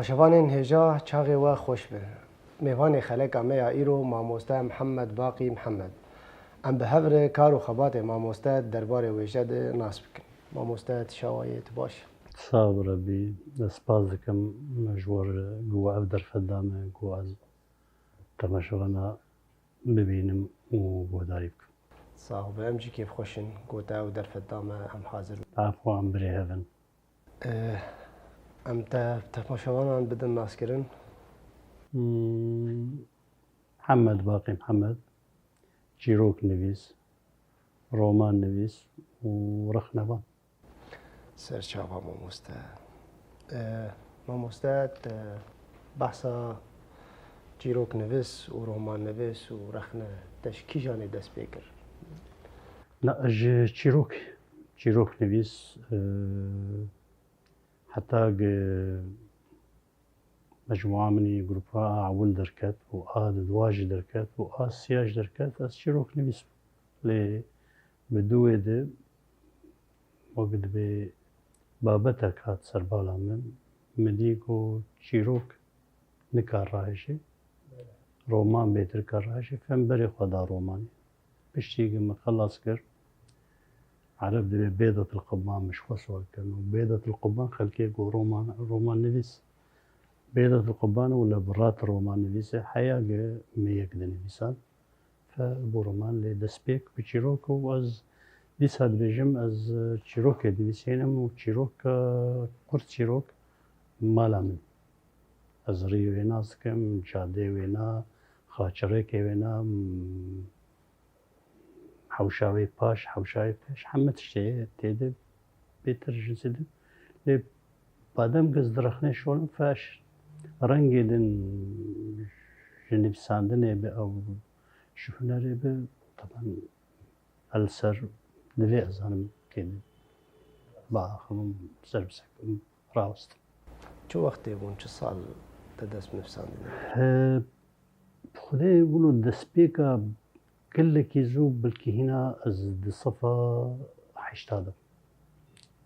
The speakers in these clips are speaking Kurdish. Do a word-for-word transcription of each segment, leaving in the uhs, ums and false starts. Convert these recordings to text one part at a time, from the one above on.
Şevanên hêja çaxê we xweş be. Mêvanê xeleka me ya îro mamoste Mihemed Baqî Mihemed. Em bi hev re kar û xebatê mamoste di derbarê wêje de nas bikin. Mamoste, tu çawa yê, tu baş? Sax bi Rebî. Ez spas dikim ji we re ku ev derfet da me ku ez temaşevana bibînim û guhdarî bikim. Sax be, em jî kêfxweş in ku te ew derfet da me, em hazir bin. Afwa, em birê hev in. Eh, em te temaşevanan bidin naskirin. Hmm, Mihemed Baqî Mihemed, çîroknivîs, romannivîs û rexnevan. Serçava mamoste. Eh, mamoste, te behsa çîroknivîs û romannivîs û rexne te ji kîjanê dest pê kir? Na, ji çîrok, çîroknivîs, eh, heta gi mecmua min î grupa a ewil derket û a di dua jî derket û a siya jî derket, ez çîroknivîs bûm. Lê bi dû wê de wek dibê babetek hat ser bala min, min dî ku çîrok nikar rahêje, roman bêtir kar rahêje, fem berê xwe da romanê. Piştî ku min xelas kir, Ereb dibê Bêdatil Qubban, min ji xwe sual kirin û Bêdatil Qubban xelkê ku roman, romannivîs, Bêdatil Qubban û li bi rat romannivîs e, heya ku min yek dinivîsan. Fe bû roman lê destpêk bi çîrok û ez dîsa dibêjim, ez çîrokê dinivîsînim û çîrok, e, kurt çîrok mala min. Ez rîyê wê nas dikim, cadeyê wê na, xaçirêkê wê na, m-, hewşa wê paş, hewşa wê pêş, heme tiştê tê de bêtir ji zî de. Lê badem giz direxnê şolim feş rengê din ji nivîsandinê bi ew ji hunerê bi, taban el ser divê ez zanim tê de biaxivim, ser bisekim, rawestim. Çi wextê bûn, çi sal te dest bi nivîsandinê kir? He, Xwedê wilo destpêka gelekî zû, belkî hîna ez di sefa heşta de.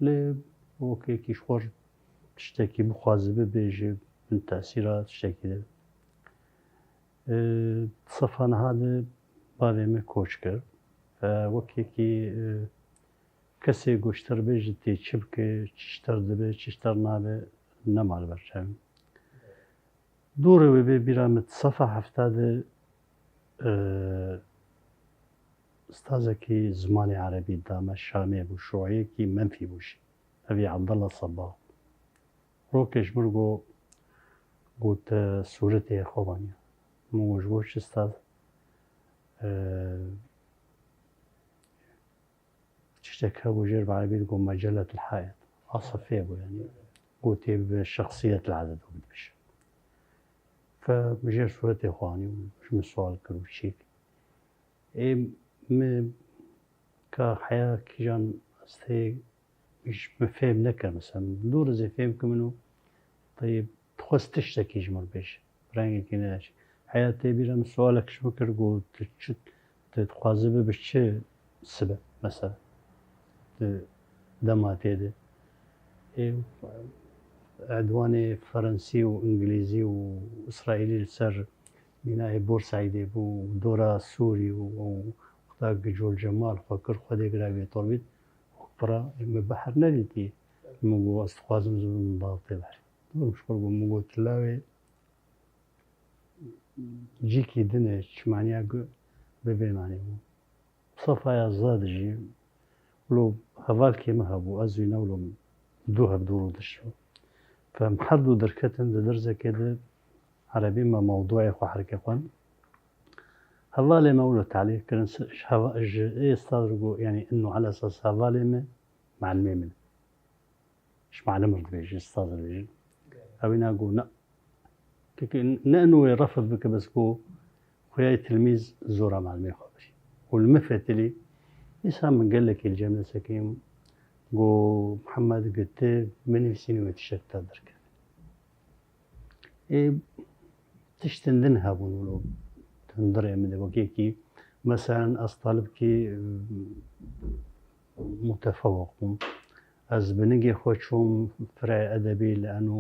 Lê wekî ji xwe tiştekî bixwaze bibêje, bin tesîra tiştekî de. E, sefa niha de bavê min koç kir. E, wekî, e, kesê ku ji te re bêje tê çi bike, çi ji te re dibe, çi ji te re nabe, nema li ber çavê min. Dûrê wê bê bîra min di sefa hefta de, e, ustazekî zimanê erebî da me, Şamê bû, şûeyekî menfî bû jî. Ev yê Abdullah Sabbah. Rokê ji min got, got, "Te sûretê xwe vaniya?" Min got, "Ji bo çi ustaz?" E, Tiştek hebû jêr bi erebî digot meceletul hayat. A sefê bû, yanî gotê bi şexsiyet li eded wek dibêje. Fe min jêr sûretê xwe anî û ji min sual kir û çîk. Ê min ka heya kîjan ez tê ji min fêm nekir, mesela dûr ez ê fêm kim min û teyb Dixwest tiştekî ji min bêje. Rengekî ne. Heya tê bîra min sualek ji min kir, got, "Tu çi, tu dixwazî bibe çi sibe, mesela? Tu dema tê de?" Ê, edwanê Ferensî û Îngilîzî û Îsraîlî li ser bînayê Bor Seîdê bû, dora Sûrî û, û wexta Gicol Cemal xwe kir, Xwedê gira vê torbît, pira min behr nedîtî. Min got, "Ez dixwazim zû min bavê tê berî." Dûr ji xwe bû, min got, "Lawê cîkî din e, çimaniya gu bi vê manê bû." Sefaya Zad jî, wilo hevalkê min hebû, ez wî ne wilo du hev dûr û diş bû. Fe em her du derketin di derzekê de erebî me mewdûeyê xwe herkê xwend. Hevalê me wilo talîq kirin, ji heva-, ji ê stad re got, yanî, inu ala esas hevalê me, malimê min. Ji malim re dibêjin, ji staz re dibêjin. Ew îna got, "Na." Keke ne inu wê refd bike, bes got, "Xuyayê tilmîz zora malimê xwe birî." Û li min fetilî, dîsa min gelekî li cem nesekîm, got, "Mihemed, got, tu min nivîsînî wê tiştek te derkeve." Ê, tiştên din hebûn wilo hundirê min de wekî yekî, meselen, ez talibkî, e, mutefewik bûm. Ez bi ningê xwe çûm firê edebî li eno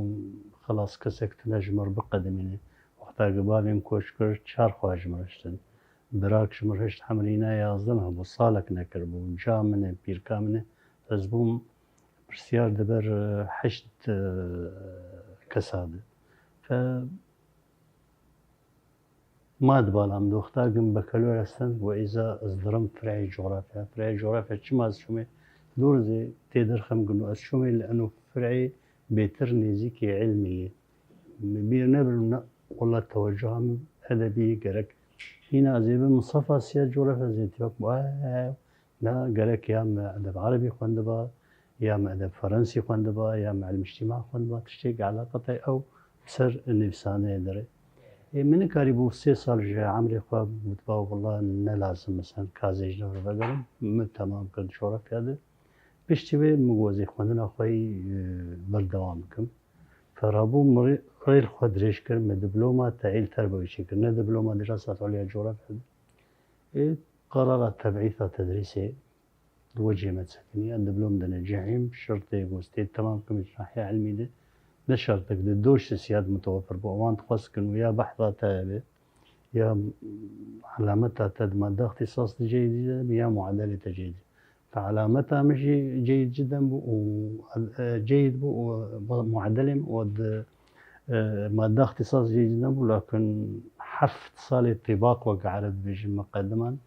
Xilas kesek tune ji mir biqedimîne. Wexta ku bavê min koç kir, çar xwe ji mir hiştin. Birak ji mir hişt, hemrîna yazdeh meh bû, salek nekiribû. Ca min e, pîrka min e. Ez bûm pirsiyar di ber, e, heşt, e, kesa de. Fe Ma di bala min doxta gim bekelor estin û îza ez dirim fireyê coxrafya. Fireyê coxrafya çima ez çûmê dûr zê tê derxem gin û ez çûmê li eno fireyê bêtir nêzîkê ilmî ye. Min bîr nebir ne wela tewecuha min edebî gerek. Hîna ez ê bim misafa siya coxrafya zê tîvak bû. Na gerek ya me edeb erebî xwendiba, ya me edeb ferensî xwendiba, ya me ilm îctîma xwendiba, tiştêk eleqetê ew ser nivîsaneyê derê. Ê, min nikarîbû sê sal ji emrê xwe gotba, wela ne lazim, mesela, kazê ji vir vegerim, min temam kir di coxrafya de. Piştî wê min got ez ê xwendina xwe yî, e, berdewam bikim. Ferabû min rê-, rêl xwe dirêj kir, min diploma te'îl terbewî çêkir, ne diploma dirasat ulya coxrafya de. Ê, qerara tebîta tedrîsê di wecê me disekiniya, diplom dine cihîm, şertê ku ez tê temam kim ji nahiya ilmî de, ne şertek de, doş siyad mutewefir bû. Wan dixwest kin û ya behsa te hebe, ya elameta te di madda îxtîsas de ceyîd ciden bû, ya muadelê te ceyîd. Fe elameta min jî ceyîd ciden bû û, e, ceyîd bû û muadelê min û di, e, madda îxtîsas ceyîd ciden bû, lakin heft salê tibaq wek ereb dibêjin miqediman,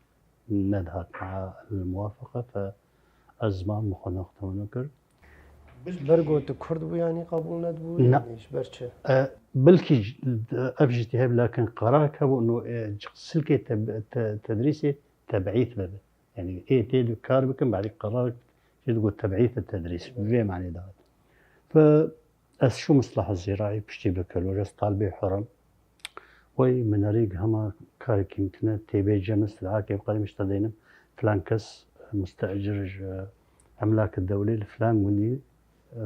nedihat mea muwafeqe, fe ez ziman min xwe nextemeno kir. Ji ber ku tu Kurd bû, yanî qebûl nedibû, Na. Yanî ji ber çi? E, belkî j-, ev jî tê hebe, lakin qerar hebû, no, e, silkê te-, te-, tedrîsê tebît bibe. Yanî ê tê de kar bikin, belkî qerar jî digot tebît tedrîs. Bi vê manê dihat. Fe Ez çûm Îslaha Zîraî piştî bekelor, ez talibê hurim. Wey min erê hema karekî min tune tê bê cem, ez li Akê bi qedîm ji te deynim, filan kes, e, mustecir ji emlak dewlê li filan gundî,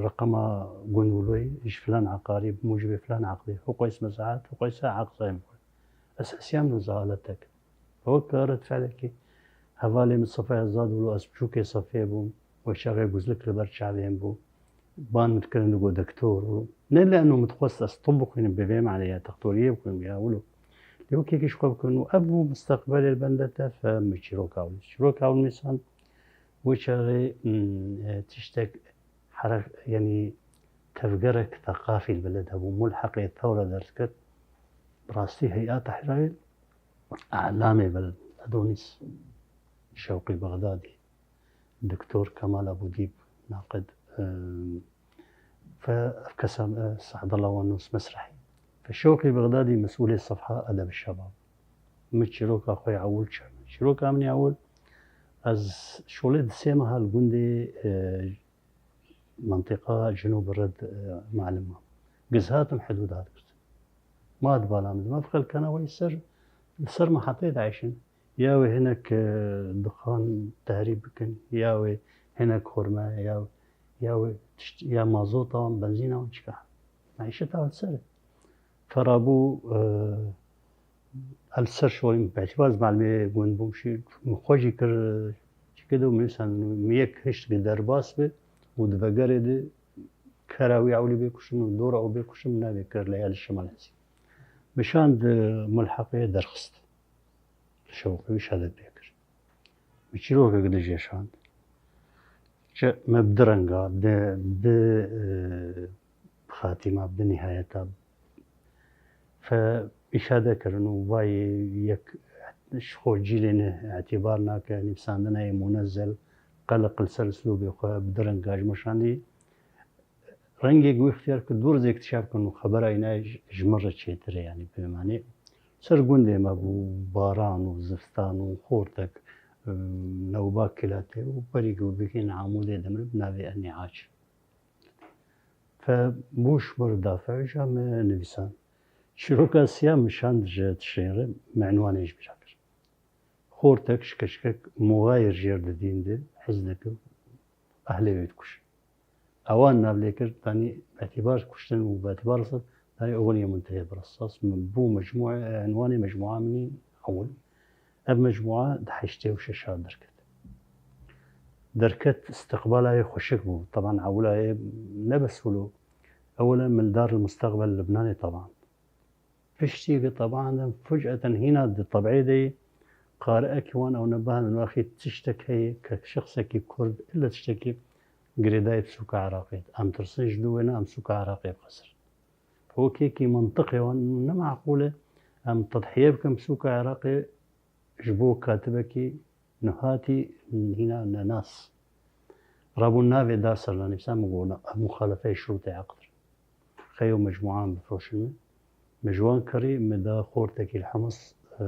reqema gund û loyê ji filan eqarî bi mucibê filan eqdê, huqeys mesahet, huqeysa eqsayê min xwar. Ez hesiyam no zehaletek. Wek red fiilekî hevalê min Sefaya Zad bû, ez biçûkê Sefê bûm. Wê çaxê guzlik li ber çavê min bû. Ban min dikirin digot doktor û ne li eno min dixwest ez tib bixwînim, bi vê manê ya textoriyê bixwînim ya wilo. Lê wekî ji xwe bikirin û ev bû misteqbelê li bende te fe min çîroka wilo. Çîroka wilo nivîsand wê çaxê, hmm, e, tiştek here-, yanî tevgerek teqafî li beled hebû. Mulheqê tewre derdiket. Bi rastî heyata Hîrayê Elamê beled Edonîs Şewqî Bexdadî, Doktor Kemal Ebûdîb, naqid, e, fe-, ev kesa, e, Se'dullah Wanûs Mesrehî. Fe Şewqî Bexdadî mesûlê sefha edeb şebab. Min çîroka xwe yê ewil çêkir. Çîroka min yê ewil, ez şolê di sê meha li gundê, e, Mentiqa Cinûb Red, e, malim ma. Giz hatim hidûd hat girtin. Ma di bala min de. Ma bi xelkana wey ser, li ser mehatê dieyşin. Ya wê hinek, e, dixan tehrîb bikin, ya wê hinek xurme, ya, ya wê tişt, ya mazota wan, benzîna wan çika. Meîşeta wan ser. Ferabû, e, Em ser şorî min, bi îtibar ez malimê gund bûm, şî min xwe jî kir, çike de min sen, min yek hişt ki derbas bi û di vegerê de kera wî ewlî bê kuştin û dora û bê kuştin min navê kir Leyalî Şemal Hezî. Min şand, e, mulheqê derxist. Şewqê wî şehadet pê kir. Min çîrokek di jê şand. Çi me bi du renga, di, di, e, xatîma, bi nihayeta fe îşade kirin û vayê yek ji xwe cîlê ne îtîbar nake, nivîsandina yê munezzel, qeleq li ser uslûbê xwe bi du renga ji me şandî. Rengek wî ixtiyar kir, dûr zê iktîşaf kirin û xebera îna ji, ji min re çêtir e, yanî bi manê ser gundê me bû, baran û ziftan û xortek, e, newba kilatê û berî ku bigihîn Amûdê demir bi navê Enîaç. Fe bû ji bo dafê ja me nivîsan. Çîroka siya min şand ji tiştên re, me enwanê ji bîra kir. Xortek şikeşkek moxayê jêr didîn de, hez dikim, ehlê wê dikuşin. Ewan nav lê kir, danî bi îtîbar kuştin û bi îtîbar sed, danî ewil yê min tê bi resas. Min bû mecmûe, enwanê mecmûa min î ewil. Ev mecmûa di heştê û şeş a derket. Derket, istiqbala yê xweşik bû. Teban ewila yê ne bes wilo, Ewelen min li Dar el Mustaqbel Lubnanê teband. Piştî vê tebandin fuc'eten hîna di teb'ê de yê qari'ekî wan ew ne bihanin wexî tiştek heye ke şexsekî Kurd ille tiştekî girêdayî bi sûka Iraqê. Em tirsin ji dû wê ne em sûka Iraqê bixesin. Wekî yekî mintiqê wan ne meqûl e em tedhiye bikin bi sûka Iraqê ji bo katibekî nuhatî hîna nenas. Rabûn navê da ser, nivîsa min got, ev muxalefeyê şurûtê eqd in. Xeyo mecmuan bifroşin min. Min ji wan kirî min da xortekî li Himis, e,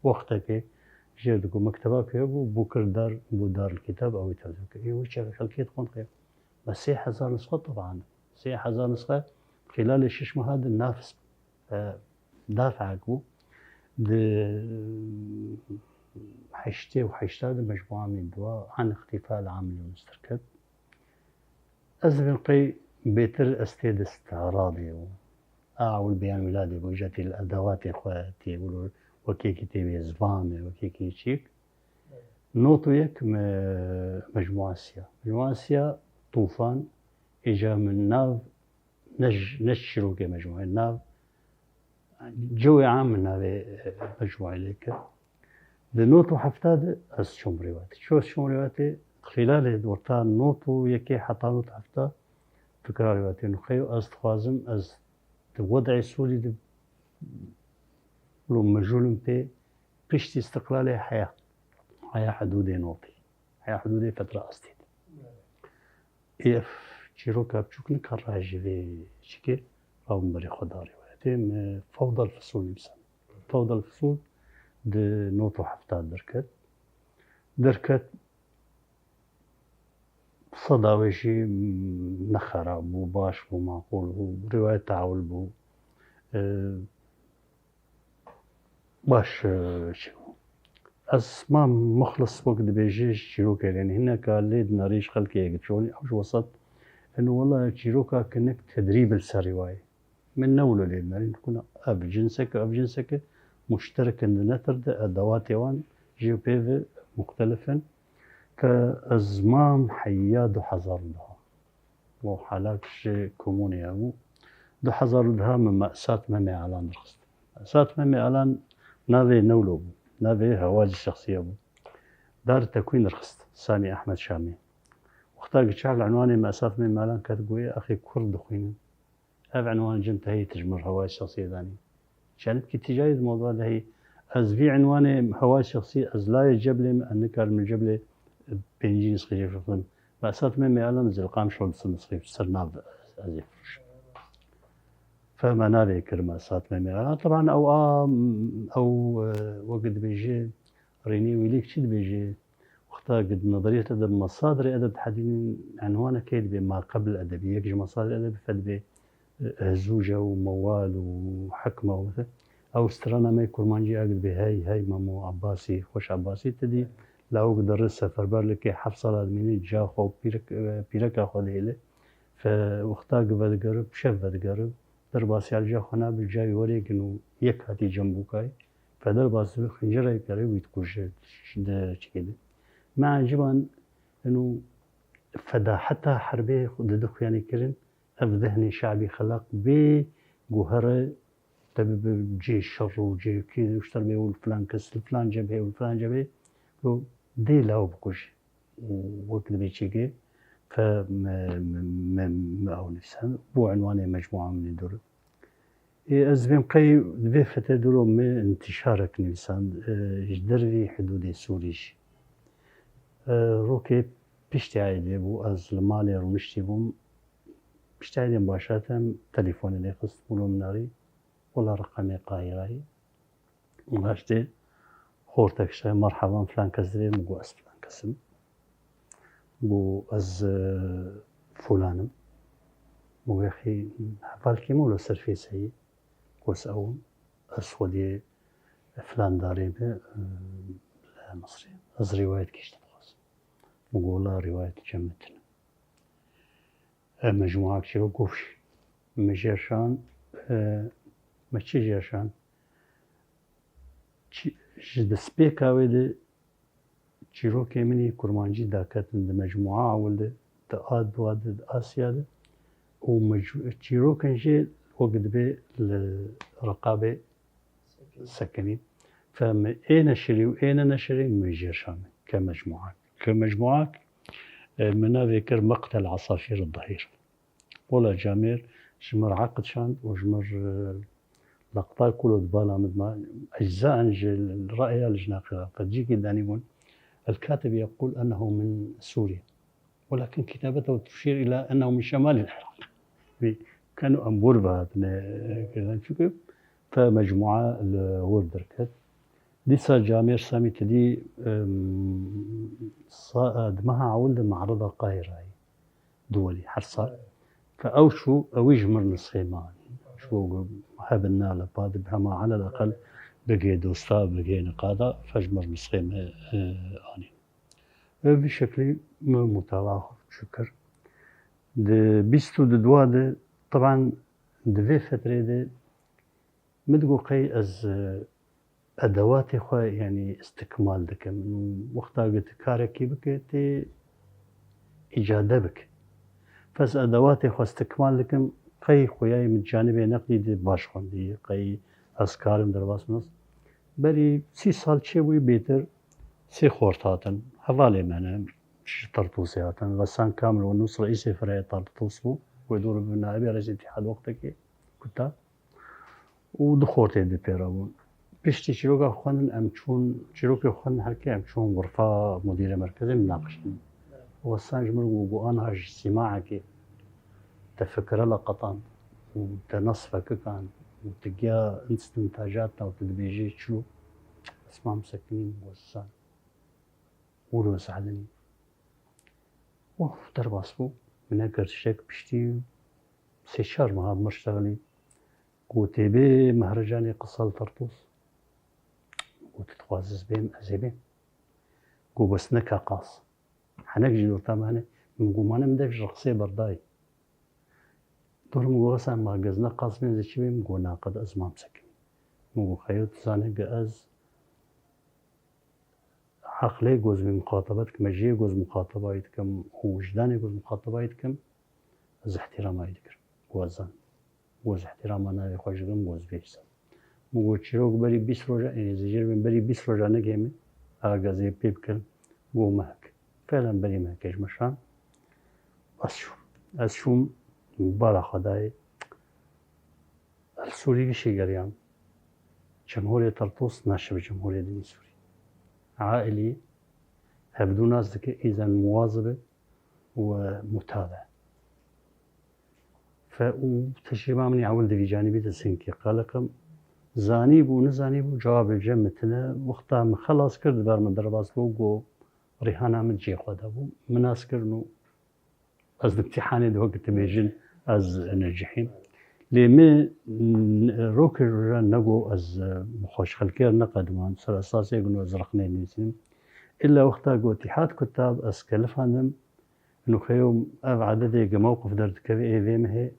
wextekê jêr digot. Mekteba ku hebû, bû kir dar, bû dar li kitab, ew ê tevzî kir. Ê wî çaxê xelkê dixwin xeyo. Me sê hezar nusxe teban. Sê hezar nusxe xîlalê şeş meha de nafs, e, dafek bû. Di heştê û heşta de mecmua min dua an îxtîfa li Amil Yûnis derket. Ez dibêm qey bêtir ez tê di isti'radê û a ewil beyan wîladê bû, îca tê li edewatê xwe tê wilo wekî yekî tê wê zivan e, wekî yekî çîk. Not û yek me-, mecmua siya. Mecmua siya Tûfan, îca min nav ne ji, ne ji çîrokê mecmuayê, nav cewê am min navê, e, mecmuayê lê kir. Di not û hefta de ez çûm rêwetê. Çi ez çûm rêwetê, xîlalê di orta not û yekê heta not û hefta fikra rêwetê nûxeyê û ez dixwazim ez di wed'ê Sûrî de lo mejûl im pê piştî îstiqlalê heya, heya hidûdê notî, heya hidûdê fetra astî de. Ê ev çîroka biçûk nikare ji vê çikê rabin berê xwe da rêwetê. Me Fewdal Fisûl nivîsand. Fewdal Fisûl di not û hefta derket. Derket, seda wê jî ne xerab bû, baş bû, maqûl bû, rêwayet teawil bû. E, baş, e, çi bû? Ez mam Muxlis wek dibêje ji çîrokê re, yanî hineka lê dinarî ji xelkê yek diçolî, ew ji wesat, eno wela çîroka kinik tedrîb li ser rêwayê. Min ne wilo lê dinarîn, kuna ev cinseke, ev cinseke muşterek in di netir de, edewatê wan jî pê ve muxtelif in. Ke ez mam heya du hezar û duha. Bo halak ji komûnê hebû. Du hezar û duha min Me'sat Memê Alan dirxist. Me'sat Memê Alan navê ne wilo bû. Navê hewacî şexsî hebû. Dar tekwîn dirxist. Samî Ehmed Şamî. Wexta giçar li enwanê Me'sat Memê Alan ket, goyê axê Kurd dixwînin. Ev enwan cin te heyî tu ji min re hewayê şexsiyê danî. Çend kî tîcarî di mewduwa de heyî. Ez vî enwanê hewayê şexsî, ez layê ceblê me, ez nikarim li ceblê pêncî nisxê jê bixwim. Me'sat Memê Alan ez li Qamişlo du sed nisxê ser nav ez ê firoşim. Fehma navê kir Me'sat Memê Alan. Teban ew a, ew, e, wek dibêje, Rênê Wîlîk çi dibêje? Wexta di nezeriyet edeb, mesadirê edeb dihedînin, enwanekê dibê ma qebl edebî. Yek ji mesadirê edebî fe dibê, e, Hezûce û Mewal û Hikme û mesela. Ew strana me kurmancî a dibê hey, hey Memo Abbasî, xweş Abbasî, tu dî lawik dere seferber li kê heft sala dimîne, ca xwe pîrek, e, pîreka xwe dihêle. Fe wexta gi vedigere, bi şev vedigere, derbasî alca xwe nabe, cayê werê gin û yek hatî cem bûkayê. Feder bas dibe xincerayê pere wî dikuje di çikê de. Me eciban eno feda heta herbê di du xuyanê kirin, ev zehnê şabî xelaq bê guhere, te bibe cê şer û cê kî û şter bê û filan kes li filan cebhê û filan cebhê, lo dê law bikuje. Û wek dibê çêkê, fe me, me, me, me ew nivîsand. Bo enwanê mecmua min ê dûr. Ê, ez dibêm qey di vê fetê dûro me intişarek nivîsand, e, ji dervî hidûdê Sûrî jî. E, rokê piştî eydê bû, ez li malê rûniştî bûm. Piştî eydê başat em telefonê lê xist, bûlo min arî. Wela reqemê Qahîrayê. Raştê xortek işte, merhaba, filan kes divê, min got, ez filan kes im. Got, ez, e, filan im. Min got, xî, hevalkê min wilo ser fêseyî. Got, ez ew im. Ez xwediyê filan darê me, e, li Misrê. Ez rîwayet kişt dixwazim. Min got, wela rîwayet cem me tune. E, mecmuak çîrok gov jî. Me jê şand, e, me çi jê şand? Çi, ji destpêka wê de çîrokê min ê kurmancî daketin di mecmua ewil de, di a dua de, di a siya de. û mec-, çîrokên jê wek dibê li Reqabê sekinî. Fe min ê neşirî û ê neneşirî min jê şand ke mecmuak. Ke mecmuak, e, min navê kir Meqtel Asafîr Dehîr. Wela camêr ji mir eqd şand û ji mir, e, leqta ku lo di bala min de ma, eczaen ji re'ya li jinaqê re, qet cîkî danîbûn, الكاتب يقول أنه من سوريا، ولكن كتابته تشير إلى أنه من شمال العراق. Vî keno em wir ve hatine, e, kirin. Çunke te mecmua li wir derket. Dîsa camêr Samî Tidî, em, sa-, e, di meha ewil de Me'rida Qahîrayê. Duwelî her sal. Fe ew çû, ewî ji mir nisxê ma anî. Ji bo ku hebin na li pa de, hema elel eqel bigê dosta, bigê niqada, fe ji mir nisxê me, e, anî. Ev vî şeklî min mutala xwe çû kir. Di bîst û di dua de, teban di vê fetrê de min digot qey ez, e, edewatê xwe, yanî, istikmal dikim. Wexta ku tu karekî bike, tê îcade bike. Fe ez edewatê xwe istikmal dikim, qey xweyayê min canibê neqdî de baş xwendî, qey ez karim derbas nas. Berî sî sal çêbûyî bêtir sê xort hatin. Hevalê me ne, ji Tartûsê hatin. Xesan Kamil û Nûs reîsê fireyê Tartûs bû. Wê dor bi naibê reîsê îtîhad wextekê kuta. Û du xortê di pê re bûn. Piştî çîroka xwendin em çûn, çîrokê xwendin herkê em çûn xurfa mudîrê merkezê min naqiştin. Xesan ji min got, got, anha ji sîmaekê te fikire leqetand û te nas fekikan û te giya îstîntajat da û tu dibêjî çilo. Ez mam sekinî, min got, Xesan, wilo ez elinî. Û derbas bû. Min nekir tiştek piştî sê çar meha bi mir ştexilî. Got, tê bê Mehrecanê qisa li Tertûs? Got, tu dixwazî ez bêm, ez ê bêm. Got, bes neke qas. Henek jî dor te me hene. Min got, mane min dev ji rexsê berdayî. Dor min got, Xesan, ma gez ne qas bên, ez ê çi bêm? Got, na qet ez mam sekinî. Min got, xeyo tu zane ku ez eqlê goz muxataba dikim, ez jiyê goz muxatabayî dikim û wijdanê goz muxatabayî dikim, ez îhtîrama wî dikim. Got, ez zan. Goz îhtîrama navê xwe ji bin goz bêjim. Min got, çîrok berî bîst roja, ê, ez ê jê re bêm, berî bîst roja negihê min, eger ez ê pê bikirim, got, mehek. Felen berî mehekê ji min şand. Ez çûm. Ez çûm, bala xwe dayê. Ez Sûrî gişê geriyam. Cemhurê Tertûs naşibe cemhurê dinê Sûrî. Ailî hevdû nas dike, îzen muwazibe û mutabe. Fe û tiştê ma min ewil di vî canîbî de sinkî qeleqim. Zanîbû, nizanîbû, cewabê cem min tine. Wexta min xelas kir, di ber min derbas bû, got, rîhana min cihê xwe de bû. Min nas kirin û ez di îmtîhanê de wek dibêjin ez necihîm. Lê min, n-, rokê rojan nego ez, e, bi xweşxelkê re neqediman. Ser esasê gino ez rexnê nivîsînim. Îlla wexta ku Îtîhad Kutab ez kelifandim, nûxeyo ev ededê ku mewqif derdikeve ê vê mehê,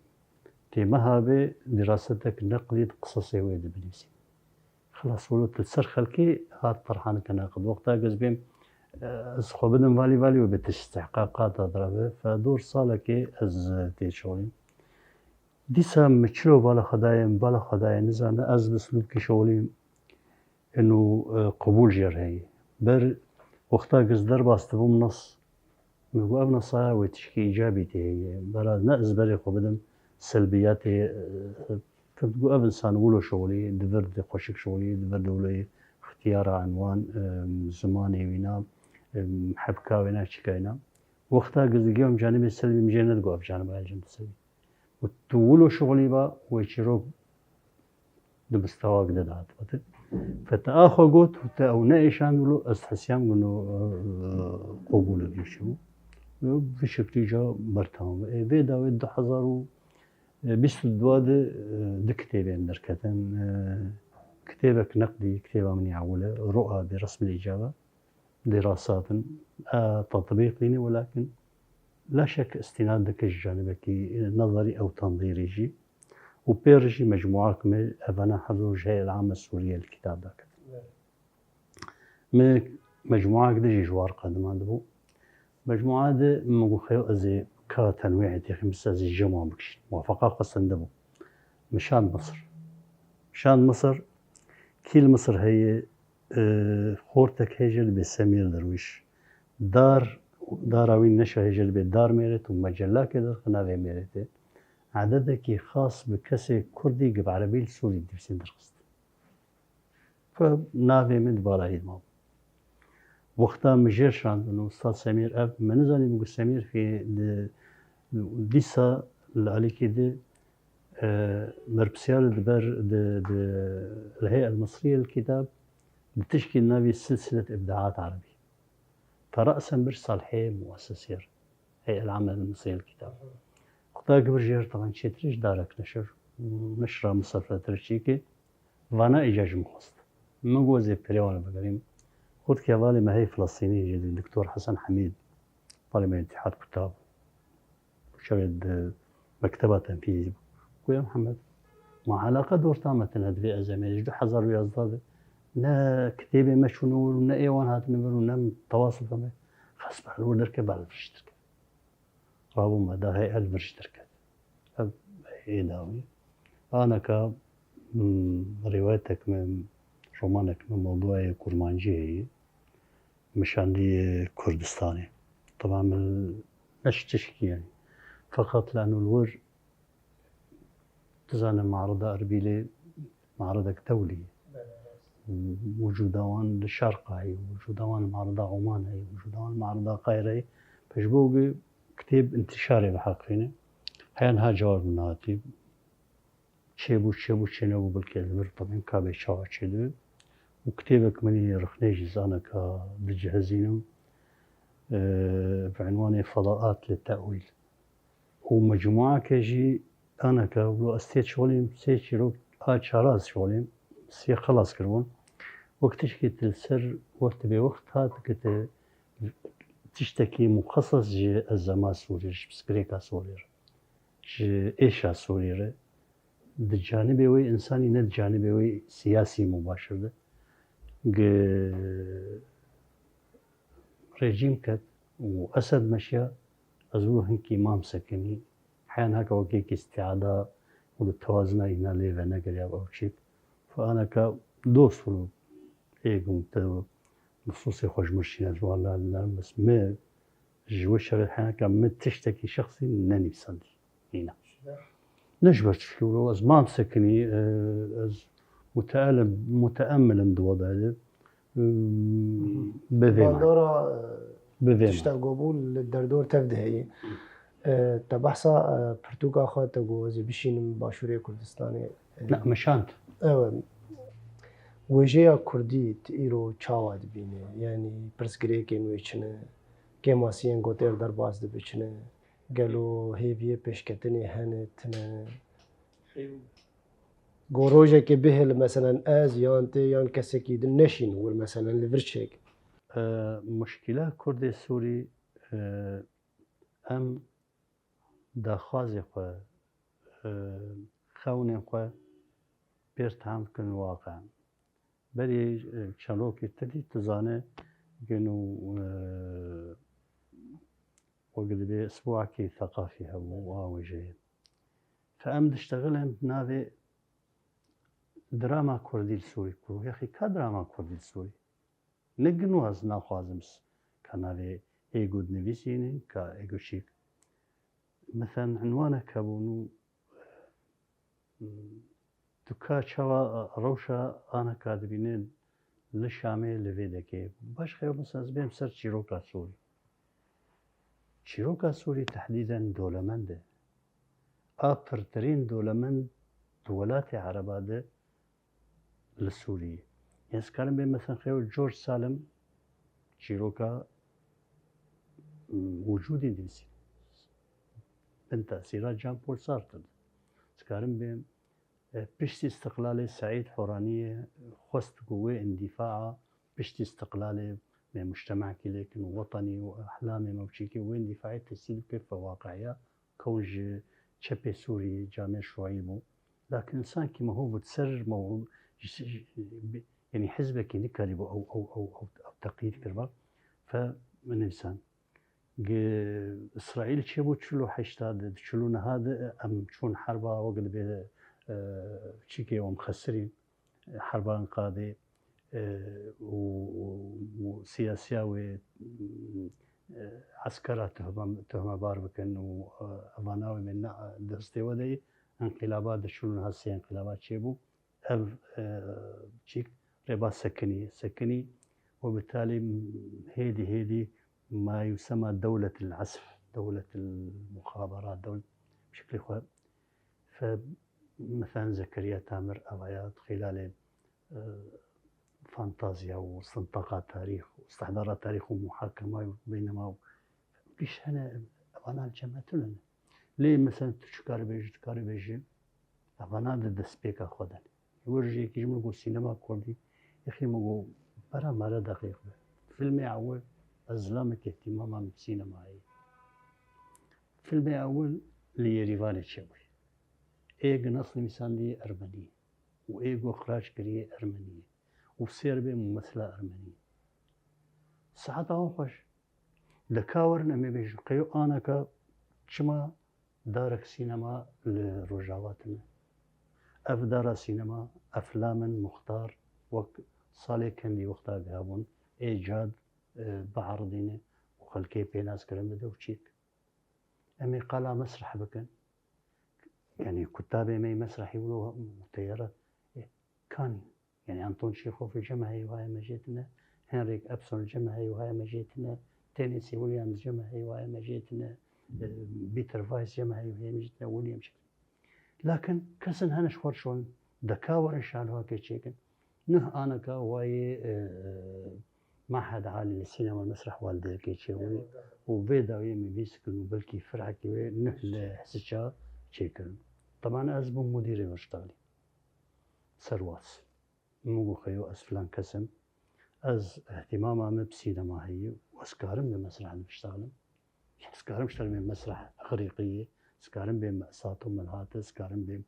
tê meha bê dirasetek neqdî di qisasê wê de binivîsîm. Xilas wilo tu li ser xelkê hat terhaneke neqid. Wexta ku ez bêm, e, ez xwe bidim valî valî û bi tişt istihqaqata dirabe. Fe dor salekê ez, e, tê şolîm. Dîsa min çilo bala xwe dayê, min bala xwe dayê nizane, ez bi slûkî şolîm. Ino, e, qebûl jê re heye. Ber wexta ku ez derbas dibûm nas, min got, ev nasaya wê tişkî îcabî tê heye. Bera ne ez berê xwe bidim selbiyatê, e, e, got, ev însan wilo şixulî, di vir de xweşik şixulî, di vir de wilo ye, ixtiyara enwan, e, zimanê wîna, e, hebka wêna, çika wêna. Wexta ku ez digiham canibê selbî, min jê nedigot ev caniba hêl jin di selbî. Û tu wilo şixulî ba, wê çîrok di mistewak de dihat. Wextê te axa got û te ew neêşand wilo, ez hesiyam gino, e, qobûlek jî çêbû. Û vî şeklî ca bertemam. Ê, vê dawê du hezar û bîst û dua de, e, du kitêbên derketin. E, kitêbek neqdî, kitêba min ya ewil e, Ru'a bi Resmil Îcaba. Dê rasatin, e, tetbîq dînî, welakin la şek îstînad dike ji canibekî nezerî ew tendîrî jî. Û pê re jî mecmuak me evana hevdo ji Heyet Ame Sûriye li kitab daket. Me mecmuak de jî ji war qedimandibû. Mecmua de min got xeyo ez ê Ka tenwîhê têxî min ser zî jema bikişîn. Muwefeqa xwe sendibû. Min şand Misir. Şand Misir, kî li Misir heye, e, xortek heye jê dibê Semîr Derwîş. Dar, dara wî neşa heye jê dibê Dar Mêret û mecelakê derxe navê Mêretê. Ededekî xas bi kesê kurdî gi bi erebî li Sûrî dinivîsîn derxist. Ku navê min di balayî de mabû. Wexta min jêr şandin û Ustaz Semîr ev, min nizanî min got Semîr fî di, dîsa li alîkî di, e, berpirsiyar di ber di, di, li Hey'e El Misriye El Kitab di tişkî navî Silsilet Îbdaat Erebî. Te resen bir salhê muessesiyê re. Hey'e El Ame El Misriye El Kitab. Xuda gibir jêr taban çêtir ji darek neşir. Neşra misafir tirçîkê. Vana îca ji min xwest. Min got ez ê pêrê wan bigerîm. Xurt hevalê me hey Filistînî jî Doktor Hesen Hemîd. Hevalê me Îtîhad Kutab. Şevê di mekteba tenfîzî bû. Goya Mihemed, ma eleqa dorta me tine divê ez em ê ji du hezar û yazdeh de ne kitêbê me çûne wir û ne ê wan hatine vir û ne tewasif me. Xesbe li wir derke bel vir ji derke. Rabû me da hey el vir ji derket. Ev ê dawî. Aneka, hmm, rîwayetek me, romanek me, mewduayê kurmancî heye. Min şandî Kurdistanê. Teb'a min ne ji tişkî yani. Feqet li eno li wir, tu zane, Marida Erbîlê, maridek dewlî ye. Wicûda wan li Şerqa heye, wicûda wan li Marida Oman heye, wicûda wan li Marida Qayre heye. Pejî bo ku kitêb întişarê biheqîne. Heya niha cewab min nehatî. Çêbû, çêbû, çênebû, belkî ez li vir tebîn ka bê çawa çêdibe. Û kitêbek min î rixnê jî zaneka dicihezînim, e, bi unwanê Fedaat li Te'wîl. Û mecmûake jî aneka, wilo ez tê çolîm, sê çîrok a çara ez çolîm, sê xelas kiribûn. Wek tişkî tu li ser, wek tu bê wext hat, ke tu tiştekî muxeses ji ezema Sûrî, ji pirsgirêka Sûrî re, ji êşa Sûrî re, di canibê wê însanî, ne di canibê wê siyasî mubaşir de. Gi rejîm ket û Esed meşiya, ez wilo hinkî mam sekinî. Heya niha wekî yekî îstîada û li tewazina îna lê venegeriya ew çîk. Fe aneka dost û êgum te nusûsê xwe ji min şîne ji wan la, bes min ji wê şerê heneka min tiştekî şexsî nenivîsandî. Hîna. Ne ji ber çi wilo ez mam sekinî, e, ez muteelim, muteemil im di wada de, e, bivê me. Bandora, e, Bivê me. Tişta ku bû li derdor tev de heye. E, te behsa, e, pirtûka xwe te got ez ê bişînim Başûrê Kurdistanê. E, Na, min şand. Ew e. Wêjeya Kurdî tu îro çawa dibîne? Yanî pirsgirêkên wê çi ne? Kêmasiyên ku tê li derbas dibe çi ne? Gelo hêviyê pêşketinê hene, tine? Go rojekê bihêl, meselen ez yan tê yan kesekî din neşîn wir, meselen li vir çêk. E, muşkîla Kurdê Sûrî, e, em daxwazê xwe, e, xewnên xwe pêr tam bikin waqe. Berî, e, çend rokê tirî tu zane, geno, e, wek dibê isbuakê seqafî hebû û a wêjeyê. Fe em diştexilin navê drama Kurdî li Sûrî ku. Yexî ka drama Kurdî li Sûrî? Ne gino ez naxwazim s-, ka navê êgo dinivîsînin, ka êgo çîk. Mesen unwanek hebûn û, tu ka çawa rewşa aneka dibîne li Şamê li vê dekê. Baş xeyo mesen ez bêm ser çîroka Sûrî. Çîroka Sûrî tehdîden dolemend e. A pirtirîn dolemend di welatê Ereba de li Sûriyê. Yên ez karim bêm, mesen xeyo George Salim çîroka, mm, wicûdî dinivîsî. Bin tesîra Jean Paul Sartre. Ez karim bêm, e, piştî îstiqlalê Seîd Horaniyê xwest ku wê îndîfaa piştî îstiqlalê me mujtemekî lêkin û wetenî û ehlamê me û çîkê wê îndîfaê tesîl bike fe waqiya. Kewn ji çepê Sûrî, camêr şuî bû. Lakin însankî mewhûb ser mewhûb, ji, ji, bi, yanî hizbekî nikarîbû ew, ew, ew, ew, ew teqyîd kiriba. Fe min nivîsan. Gi Îsraîl çêbû çil û heşta de, di çil û neha de em çûn herba wek dibê, e, çîkê em xesirîn, herba Enqadê, e, û, û, û siyasiya wê, e, eskera tuhme-, tuhmebar bikin û, e, evana wê bên ne, destê we de ye. Enqilaba di çil û neha sê enqilaba çêbû. Ev, e, çîk rêba sekinî, sekinî û bi talî hêdî hêdî ma yusema dewletil esf, dewletil muxaberat, dewlet bi şeklê xwe. Fe, mesela Zekeriya Tamir evaya xîlalê, e, fantazya û sintaqa tarîx û istihdara tarîx û muhakema û beynema û Giş hene, evana li cem me tune ne. Lê mesela tu çi karî bêjî, tu karî bêjî, evana di destpêka xwe de ne. Ji wir jî yekî ji min got sînema kurdî, yekî min got bera mare deqîq be. Filmê ewil ez zilamekî îhtîmama min bi sînema heye. Filmê ewil li Yerîvanê çêbûye. Ê gi nas nivîsandî Ermenî ye û ê got qiraç kirî Ermenî ye û sêr bê mumesila Ermenî ye. Saeta wan xweş. De ka werin em ê bêjin, qey aneka çima darek sînema li Rojava tune? Ev dara sînema, eflamin muxtar, wek salê kendî wexta hebûn, ê cad, e, biaridîne û xelkê pê nas kirin bide û çîk. Em ê qala mesreh bikin. Yanî kutabê me yê mesrehî wilo teyara, e, kanî. Yanî Anton Çêxofî cem heyî waya me jê tine, Henrik Ibsen cem heyî waya me jê tine, Tennessee Williams cem heyî waya me jê tine, e, Peter Weiss cem heyî waya me jê tine, William Shakespeare. Lakin kesin hene ji xwe şon deka werin şanuhakê çêkin. Nuh aneka wayê, e, Mahed Alî li sînema mesreh wa li Dêrikê çêbûye û vê dawiyê me bîst kin û belkî firhekî wê nuh li Hisiça çêkirin. Teban ez bûm mudîrê Weştalî. Serwas. Min got, "Xeyo, ez filan kes im. Ez îhtîmama min bi sînema heye û ez karim li mesreh de biştexlim. Ez karim biştexlim bê mesreh Xirîqiyê, ez karim bê Me'sat û Melhatê, ez karim bê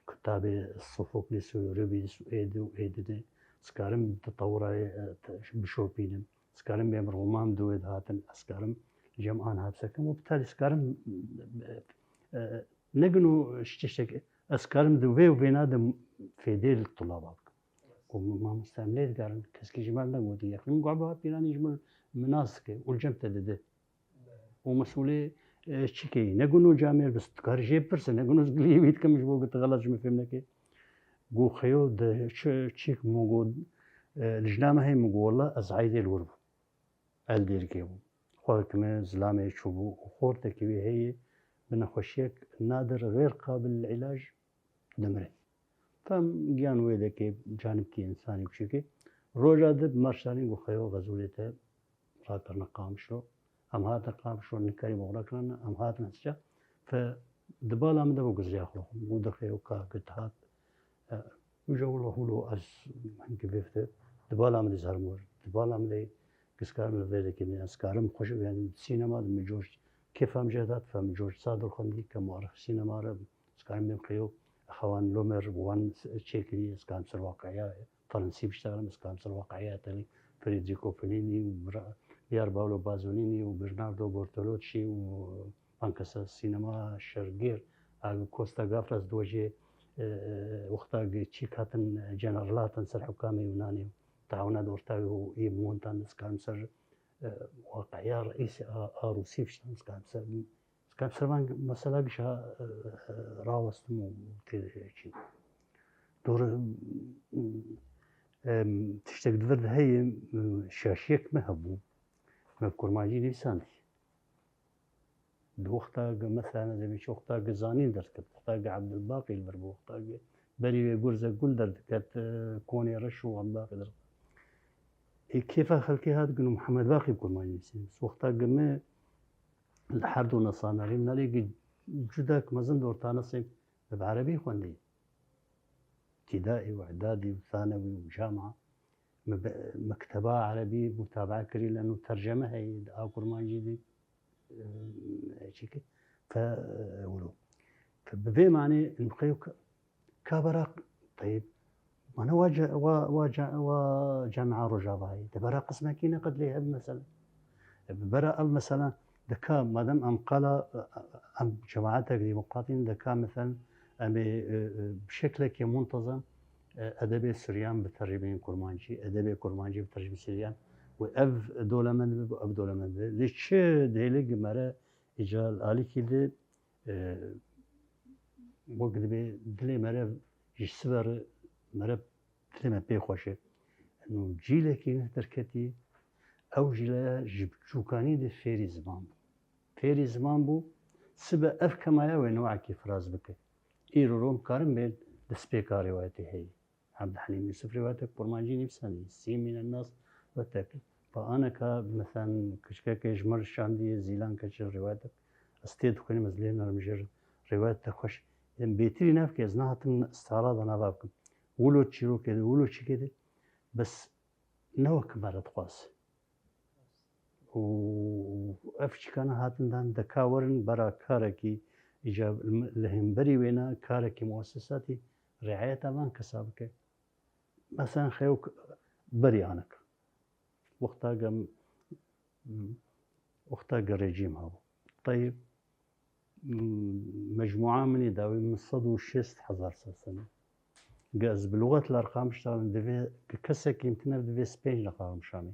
kutabê Sofoklîs û Eurîpîdîs û êdî û êdî de, ez karim di tewrayê, e, te-, bişopînim, ez karim bêm roman di wê de hatin, ez karim cem an hapse kim û bi talî ez karim, e, e, ne gino ji tiştek, ez karim di vê û vêna de fêdê li tulaba bikim." Û mamoste em lê digerin, keskî ji me negotiye. Min got, "Eba Pîranî ji min nas dike û li cem te dide." Û mesûlê, e, çi keyî? Ne gino camêr bi tu karî jê bipirse, ne gino ez giliyê wî dikim ji bo ku tu xelat ji min fêm neke. Got, "Xeyo, de çi, çîk?" Min got, e, "Lijna me heye." Min got, "Wela ez eydê li wir bûm. El Dêrikê bûm. Xwek me zilamê çûbû û xortekî wî heye bi nexweşiyek nadir, xêr qabil îlac, dimire." Tam giyan wê dekê, canibkî însanî biçûkê. Roja di bi marşalîn got, "Xeyo, xezûlê te rakirine Qamişlo." Em hatin Qamişlo, nikarî bo rakirine, em hatin Hisiça. Fe di bala min de bo gizliya xwe xwe. Got, "De Xeyo, ka git hat." E, uca wilo hûlo ez hinkî bêfte. Di bala min de zarmor. Di bala min de giskarim li vê dekê min, ez karim xweş, yani sînema de min coş, kêfa min jê dihat, fe min coş Sadir Xwendî ke muarrix sînema re, ez karim bêm Xeyo, xewan Lomer wan çêkirî, ez karim ser waqiya Fransî biştexlim, ez karim ser waqiya tenê Federico Fellini û Bra-, Pier Paolo Pasolini û Bernardo Bertolucci û van kesa sînema şergêr, a Costa Gavras dojê, e, wexta gi çîk hatin, general hatin ser hukama Yunanê, taawuna di orta û ê montan, ez karim ser, e, waqiya reîsê a, a Rûsî biştan, ez karim ser, ez karim ser van mesela gişa, e, e, rawestim û tê çî. Dor, e, e, tiştek di vir de heye, e, şaşiyek me hebû. Me bi kurmancî nivîsandî. Di wexta gi, mesela, ez ê bêjim, wexta gi Zanîn derket, wexta gi Ebdulbaqî li vir bû, wexta gi berî wê Gurze Gul derdiket, e, Konê Reş û Ebdulbaqî derdiket. Ê kêfa xelkê hat gino Muhammed Baqî bi kurmancî nivîsî. Wexta gi me li her du nesanarî, nalê gi cudak mezin di ortanesê me bi erebî xwendî. Îbtidaî û îdadî û sanewî û cama. Me be-, mekteba erebî mutabae kirî, leno terceme heye di a kurmancî de, e, çîke. Fe, e, wilo. Fe bi vê manê nuqeyo ka-, ka bera, teyib, mane wa ca-, wa, wa ca-, wa camia Rojavayê. Di bera qismekî ne qed lê hebe mesela. E, bi bera ev mesela, Dika, madem em qala, em cemaetek demokratîn, dika, mesen, em ê, e, e, bi şeklekî muntezem, e, edebê Suryan bi tercîmeyên Kurmancî, edebê Kurmancî bi tercîmê Suryan û ev dolemend bibe, ev dolemend bibe. Lê çi dihêle gi mere îca li alîkî de, e, wek dibê dilê mere ji siber mere dilê me pê xweş e. Nû cîlekî nuh derketî, ew jî le ji biçûkanî de fêrî ziman bû. Fêrî ziman bû, sibe ev kemaya wê newekî firaz bike. Îro rom karin bên destpêka rêwayetê heye. Evdihelîm Yûsif rêwayetek kurmancî nivîsandî, Sîmîne Nas wetek. Ba aneka, mesen, kiçkekê ji mir şandiye Zîlan Keçil rêwayetek. Ez tê dixwînim, ez lê narim jê rêwayetek xweş. Em bêtirî navke, ez nehatim istihara da nava bikim. Wilo çîrokê de, wilo çîkê de, bes ne wek mere dixwaz. Û ev çîkana hatin dan deka werin bera karekî îca li hemberî wêna karekî muessesatî riayeta van kesa bike. Mesen xeyo berî anik. Wexta gem, wexta ge rejîm hebû. Teyb, mecmûa min ê dawî min sed û şêst hezar ser sene. Ge ez bi luxet li erqam biştalim, divê, ke kesekî min tine divê ez pênc neqla bimşanê.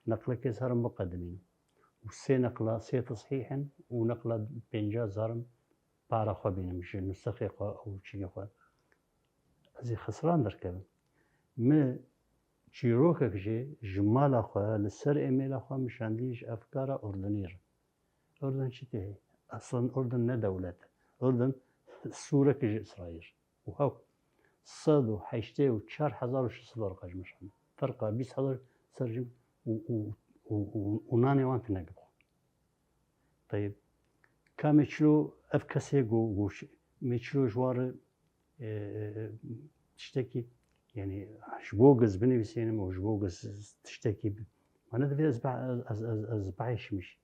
Neqlekê ez herim biqedimînim. Û sê neqla, sê tesîh in û neqla pênca ez herim para xwe bînim ji nusexê xwe û çîkê xwe. Ez ê xisran derkevim. Mi çîrokek jê ji mala xwe, li ser êmêla xwe min şandî ji efkara Urdunî re. Urdun çi tê heye? Eslan Urdun ne dewlet. Urdun sûrek ji Îsraîl. Û hew sed û heştê û çar hezar û şeş sed werqa ji me şand. Ferqa bîst hezar ser jim û, û, û, û, û nanê wan tine gibxwe. Teyb, ka me çilo ev kesê go, go, me çilo ji wan re, e, e, tiştekî, yani, ji bo giz binivîsînim û ji bo giz tiştekî bi-, mane divê ez be-, ez, ez, ez, ez behişim jî.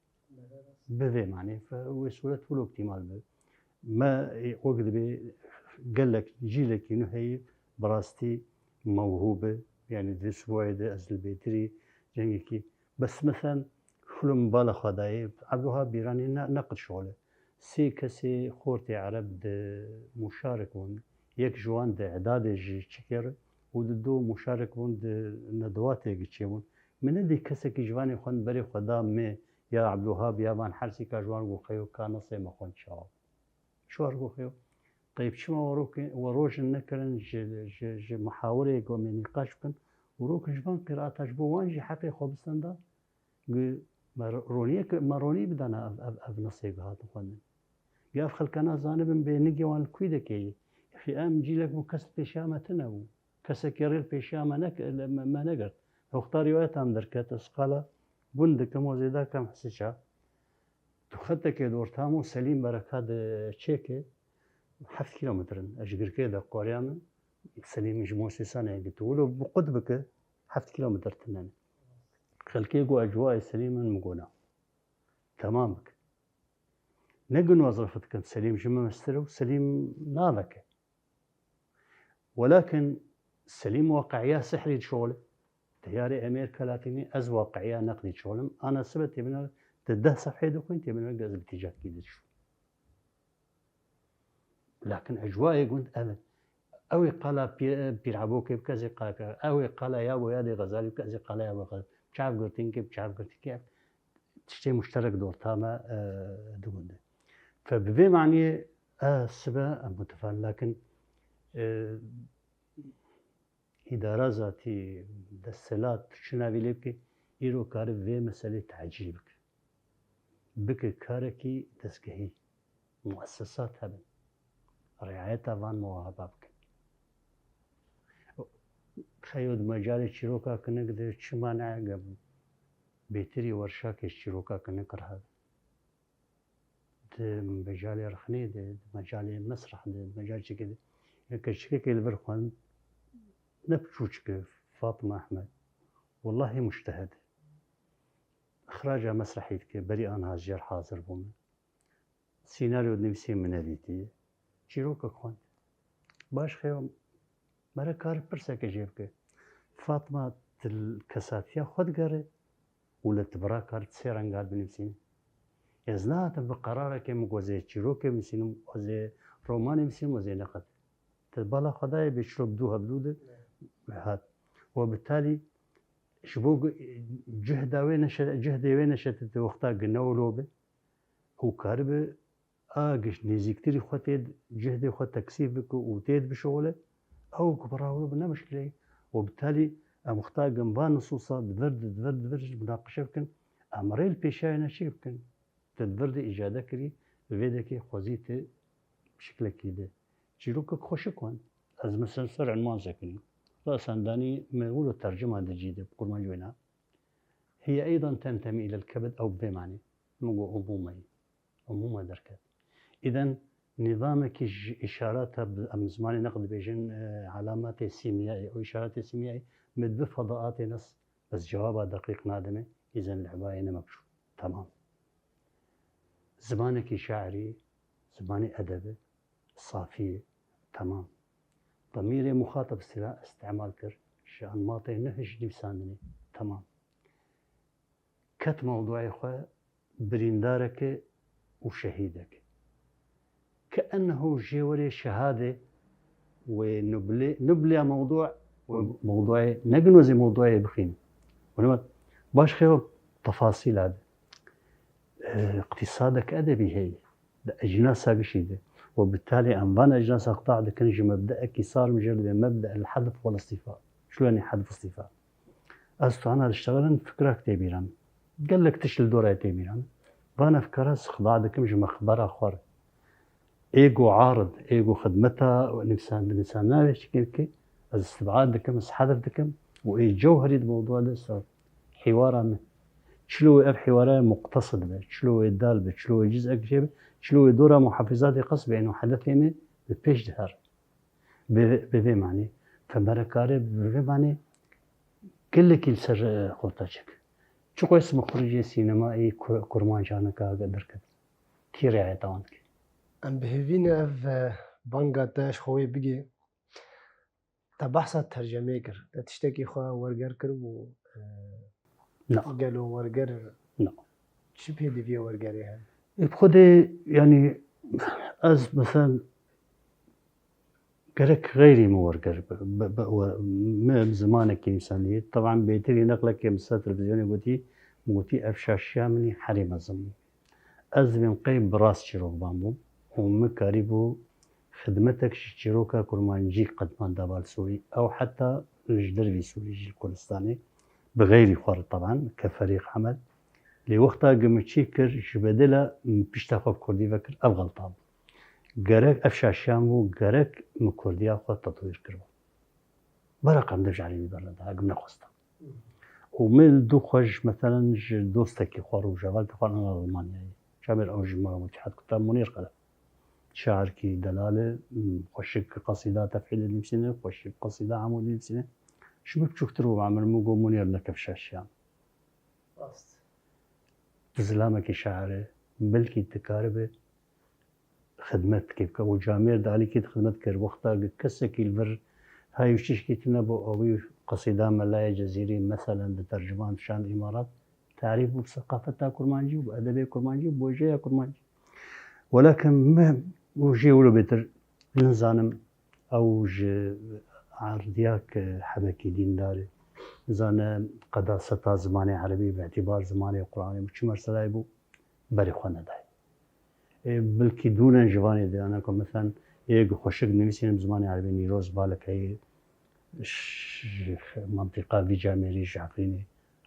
Bi vê manê, fe-, wê sûret wilo îhtîmal be. Me, e, wek dibê gelek cîlekî nû heye, bi rastî mewhûb e. Yani di Sibûayê de ez li bêtirî cengekî, bes mesen xilo min bala xwe dayê. Ebdulwehab Bîranî ne, ne qid şol e. Sê kesê xortê Ereb di muşarik bûn. Yek ji wan di Edadê ji çikê re û di du muşarik bûn di nedewatê giçê bûn. Min nedî kesekî ji vanê xwend berê xwe da me ya Ebdulwehab ya van hersîka ji wan got xeyo ka nesê me xwend çawa. Çi war got xeyo? Teyb çima we rokê-, we rojin nekirin ji, ji, ji muhawirê ku me nîqaş bikin û rokin ji van qîraata ji bo wan jî heqê xwe bistenda? Gu me ro-, roniyek, me ronî bidana ev, ev, ev nesê ku hatin xwendin. Gu ev xelkana zanibin bê nigê wan li kû de keyî. Yexî em cîlek bû kes li pêşiya me tune bû. Kesekî rê li pêşiya me nek-, me, me negirt. Wexta rîwayetan derket, ez qala gund dikim û zêda kem hisiça. Tu xetekê di orta min û Selîm Bereka di çêkê heft kîlometr in. Ez ji girkê de qoriya min, Selîm ji Mosîsanê got, wilo bi qut bike, heft kîlometr tune ne. Xelkê got, ecwayê Selîm in, min got na. Temam bike. Ne gin wezrefet kin, Selîm ji min mestir û Selîm naveke. Welakin Selîm waqiya sihrî dişole. Teyarê Emêr Kelatînî ez waqiya neqdî dişolim. Ana sibe têbine te deh sefhê dixwîn, têbine ez bi tîcakî dişo. Lakin ecwayê gund ev in. Ew ê qala Pî-, Pîr Ebokê bike, ez ê qala Pîr-, ew ê qala Yabo Yadê Xezalî bike, ez ê qala Yabo Xezalî. Çav girtînkê, çav girtînkê. Tiştê muşterek di orta me, e, di gund e. Fe bi vê maniyê, e, sibe em mutefan, lakin, e, îdara zatî, desthilat, tu çi navî lê bikî, îro kare vê meselê tecîl bike. Bike karekî destgehî, muessesat hebin. Riayeta van mewahaba bikin. Xeyo di mecalê çîroka kinik de çima ne, bêtirî werşakê çîroka kinik re hebin. Di mecalê rexnê de, di mecalê mesreh de, di mecalê çikê de, yek keçikekê li vir xwend, ne piçûçik e, Fatima Ehmed. Wellahî muştehed e. Îxraca mesrehî dike, berî anha jêr hazir bû min. Sînaryo dinivîsê min nedîtiye. Çîrokek xwend. Baş xeyo, mere kar pirseke jê bike. Fatma, tu li kesatiya xwe digere û li tibira kar sê renga binivîsîne. Ez nehatim bi qerarekê min ku ez ê çîrokê nivîsînim, ez ê romanê nivîsînim, ez ê neqet. Di bala Xwedayê bê çilo bi dû hevdû de hat. We bi talî ji bo gu-, cihda wê neşe-, cihdê wê neşetê di wexta gi newlo be û karibe a giş nêzîktirî xwe tê, cihdê xwe teksîf bike û tê bişixule, ew ku bi rawlo bi ne mişkileyî. We bi talî em wexta gin van nisûsa di vir, di vir, di vir ji munaqeşe bikin, em rê li pêşiya wê neçî bikin. Te di vir de îcade kirî, bi vê dekê xwezî te şiklekî de. Çîrokek xweşik wan. Ez mesela ser enwan sekinî. Rasendanî me wilo tercuma de cî de bi kurmanc wêna. Hiye eydan tentemi îlel kebid ew bi vê manê. Min got umûme yî. Umûme derket. Îden nîzamekî ji îşarata bi em zimanê neqd dibêjin, e, alamatê sîmyayê, o îşaratê sîmyayê me di bi fedaatê nas, ez cewaba deqîq nadime, îzen lehbayê ne mekşûf. Tamam. Zimanekî şairî, zimanê edebî, safî ye. Tamam. Demîrê muxatab sila îstimal kir, ji enmatê ne hiç nivîsandinê. Tamam. Ket mewduê xwe birîndareke û şehîdeke. Ke enneho jê werê şehade wê nublê, nublya mewdu wê mewduê, ne ginozê mewduê bixîne. Wene baş xeyo tefasîla de. E, îqtîsadek edebî heye. Di ecnasa gişî de. Û bi talî em van ecnasa qitax dikin ji mebdeekî sar mijêr dibe mebde el hedf wal îstîfa. Çilo yanî hedf îstîfa? Ez tu ana diştegelin fikrak tê bîra min. Gelek tişt li dora tê bîra min. Vana fikara ez qitax dikim ji mexbera xwe re. Ê ku arid, ê ku xidmeta nivîsan-, nivîsandinê çi kir ki, ez îstibad dikim, ez hedf dikim û ê cewherî di mewdua de ser hîwara min. Çilo wê ev hîwara muqtesid be, çilo wê dal be, çilo wê cizek jê be, çilo wê dora muhafizatê qas be, êno hedefê me bi pêş diher. Bi, bi vê manê, femerekare bi vê manê gelekî li ser, e, xulta çik. Çiqas mixricê sînemayê Kur-, kurmancaneka derket. Kî riayeta wan dike? Em bi hêvî ne ev, e, banga te ji xwe wê bigê. Te behsa tercemê kir. Te tiştekî xwe werger kir û, e, Na. Gelo werger Na. Çi pêdiviyê wergerê heye? Ê, bi xwedê, yanî, ez, mesela, gerek xeyrî min werger bi, bi, bi, we, min bi zimanekî nivîsandî. Teban bêtirî neqlekê min ser televîzyonê gotî, min gotî, ev şaşiya min î herî mezin bû. Ez dibêm qey bi rast çîrokvan bûm û min karîbû xidmetek ji çîroka kurmancî qedman da bal Sûrî. Ew heta ji dervî Sûrî, ji Kurdistanê, bi xeyrî xwe re teban, ke ferîq emel. Lê wexta gi min çî kir, ji bedela min pişta xwe bi kurdî vekir, ev xelta bû. Gerek ev şaşiyan bû, gerek min kurdiya xwe tetwîr kiribû. Beraqem dev ji erebî berneda, hegim nexwesta. Û min li dû xwe ji, meselen, ji dostekî xwe, rojhevalkî xwe, ana Almanyayê. Çavêr ew ji me re îtîhat kuta Munîr Xelef. Şairkî delal e, xweşik qesîda tefhîlê dinivîsîne, xweşik qesîda hemû dinivîsîne. Ji min biçûktir bû, min got, Munîr, neke ev şaşiyan. Rast. Tu zilamekî şair e, belkî tu karibe xidmet kê bike. Û camêr di alîkî de xidmet kir. Wexta gi kesekî li vir hay û çişkî tune bû, ewî qesîda Melayê Cezîrî, meselen, di terciman dişand Îmarat, tarîf bû bi seqafeta kurmancî û bi edebê kurmancî û bi wêjeya kurmancî. Welakin me û jê wilo bêtir nizanim, ew ji erdiyek hebekî dîndar e. Nizane qedaseta zimanê erebî bi îtîbar zimanê Qur'anê bû, çi meselayê bû, berê xwe nedayê. Ê, belkî dûnen ji vanê de, ana ku, meselen, ê, xweşik nivîsîne bi zimanê erebî, Nîroz Balek heye, ş-, ji mentiqa vî camêrî ji Efrînê,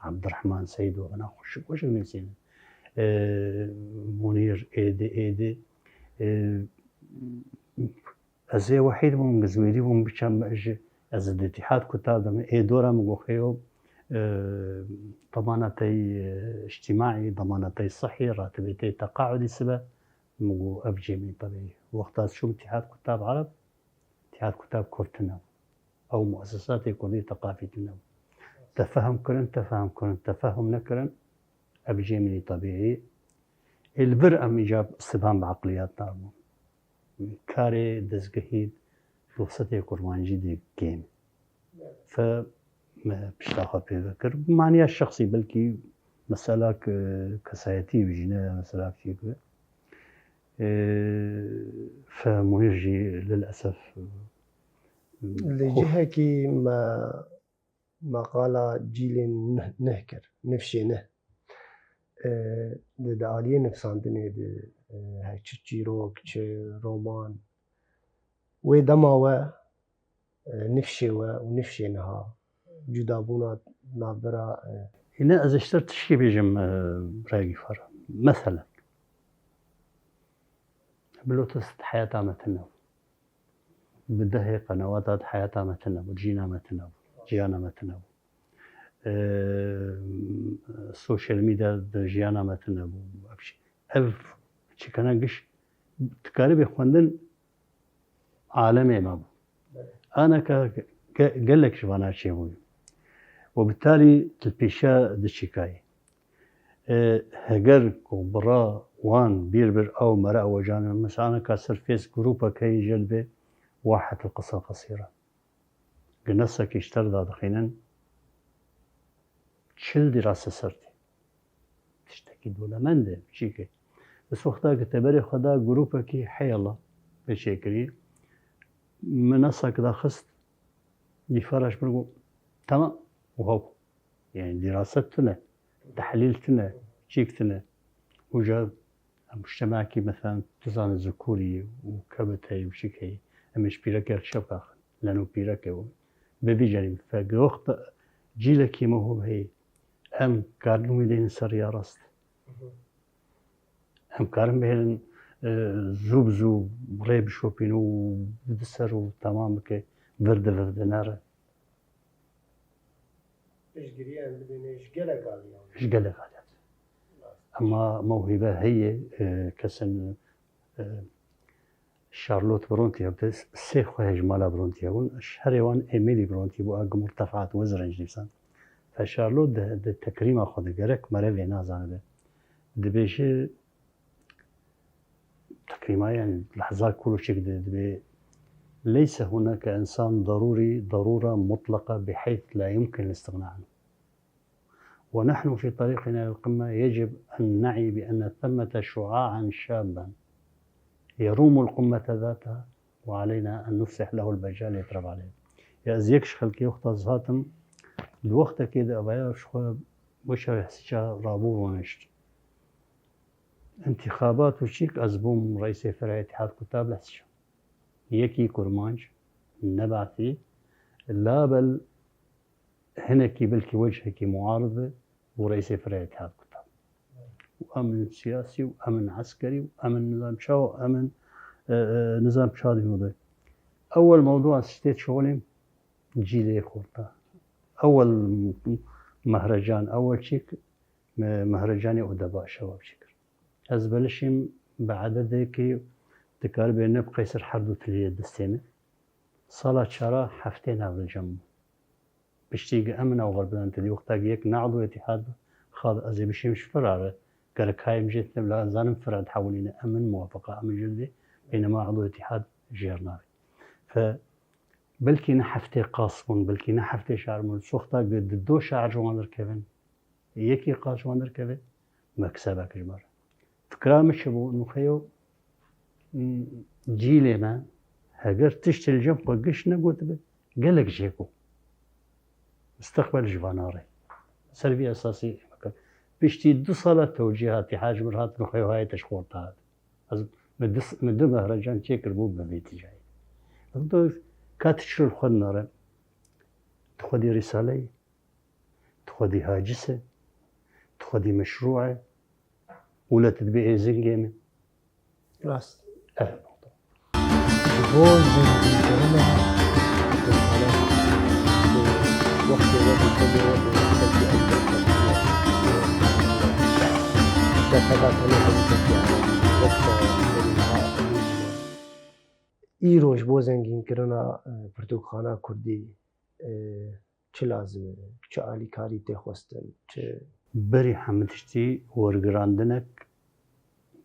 Ebdirehman Seîd û vana xweşik, xweşik nivîsîne. Ê, Munîr, êdî, êdî, ê, Ez ê wehîd bûm, gizmêrî bûm, biçem ji, ez di Îtîhad Kutab de me, ê dora min goxeyo, e, damanatey, e, îctîmaî, damanatey sihî, ratibetey teqaudî sibe, min got, ev cê min tebîî. Wexta ez çûm Îtîhad Kutab Ereb, Îtîhad Kutab Kurd tune bû. Ew muessesatê Kurdî teqafî tune bû. Tefehum kirin, tefehum kirin, tefehum nekirin, ev cê min î tebîî. Ê li vir em îca îstîfham bi eqliyat nabûn. Karê dezgehî dosetê kurmancî dê kêm. Fe me pişta xwe pê vekir. Bi maniya şexsî belkî Meselak, e, kesayetî bijî, ne meselak çî ku. E, Fe Munîr jî lilesef, e, Li xwe cihekî me, me qala cîlên neh, neh kir, nifşê neh. E, di, di aliyê nifsandinê de, e, he çi çîrok, çi roman, wê dema we, e, nifşê we û nifşê niha, cudabûna navbera, e, Hîne ez ji te tişkî bêjim, e, birayê Gîfar. Meselen, Bi lotist heyata me tune bû. Bi dehê qenewata heyata me tune bû, cîna me tune bû, jiyana me tune bû. Eee, sosyal medya di jiyana me tune bû. Ev çi-, ev çikana giş dikarî bê xwendin alemê me bû. Aneka ge-, gelek ji vana çêbû. Û bi talî tu pêşiya diçîkayî. E, heger ku bira wan bîr bir ew mere ew can, mesela ka ser Fês grûpek heye jê dibê Wahet el Qisa Qasîra. Ginesekî ji te re dadixînin, çil dîrase ser tê. Tiştekî dolemend e, çîkê. Bi wexta ki te berê xwe da grûpekî heyala pê çêkirî, min nesek daxist, Gîfara ji min got, Tamam, û hew. Yani dîraset tune, tehlîl tune, çîk tune. Uca em mujtemekî, mesela, tu zanî, zikûrî û kebit heye û çîk heye. Em ê ji pîrekê re çi biaxin? Leno pîrek e û bi vî cerî fe. Gi wexta cîlekî me hov heye. Em karin wî dênin ser riya rast. Em karin bihêlin, e, zû bi zû rê bişopîne û bide ser û temam bike, vir di vir di nere. Piştgiriyê em bidîne ji gelek aliyan. Ji gelek aliyan. Ema mewhîbe heye, e, kesin, e, Charlotte Brontë, bi sê xwe ji mala Brontë bûn. Ji herê wan Emily Brontë bû, a gi murtefaat wezrenc nivîsan. Fe Charlotte di, di tekrîma xwe de gerek mere vê nazanibe. Dibêje, tekrîma, yani, li hezar koloçek de dibê, "Leyse hunake insan darûrî, darûra mutlaqa biheyth la yumkin al-istiğna anhu." ونحن في طريقنا إلى القمة يجب أن نعي بأن ثمة شعاعا شابا يروم القمة ذاتها وعلينا أن نفسح له المجال يتربع عليه. Ya ez yek ji xelkê wexta ez hatim, di wextekê de evaya ji xwe weşa hesica rabû rûnişt. Întîxabat û çîk ez bûm reîsê Feraya Îtîhad Kutab li hesica. Yekî kurmanc, ne Baasî, label hinekî belkî wecihekî muarid be û reîsê Firaya Îtîhad Kutab. Û em in siyasî û em in eskerî û em in nizam ça û em in, e, e, nizam ça dî hûdê. Ewel mewdûa sitê çolîm cîlê xorta. Ewel mehrecan, ewel çîk me-, mehrecanê odeba şewab çî kir. Ez belişîm bi ededekî dikaribe ne bi qeyser her du tiliyê destê min. Sala çara heftê nav li cem bû. Piştî gi em naw xwe bidan tedî wexta gi yek ne'd û îtîhad bi, xal ez ê bişêm ji Firare. Gerek hayê min jê tine bila zanim Fira dihewilîne. Em in muwafaqa, em in jildê bênema ne'd û îtîhad jêr navê. Fe belkî ne heftê qas bûn, belkî ne heftê şar bûn. Soxta gi di do şar ji wan derkevin. Yekî qal ji wan derkeve, meksebek ji me re. Fikra min çi bû? Nûxeyo, m, cîlê me, heger tiştê li cem xwe giş negotibe, gelek jê got. Misteqbel ji vana re. Ser vî esasî me kir. Piştî du sala tewcîhatî haj min hat nûxeyo hayê te ji xorta hat. Ez, min du, min du mehrecan çêkir bû bi vî tijayî. Ka tu çi li xwe nare? Tu xwedî rîsaleyî? Tu xwedî hacis e, tu xwedî meşrû e, wile tu dibê êzingê min. Rast. Ev e nokta. Ji bo zengînkirina wextê we bi xwe de wextê Îro ji bo zengînkirina, e, pirtûkxana kurdî, e, çi lazim e? Çi alîkarî tê xwestin? Çi? Berî hemî tiştî wergirandinek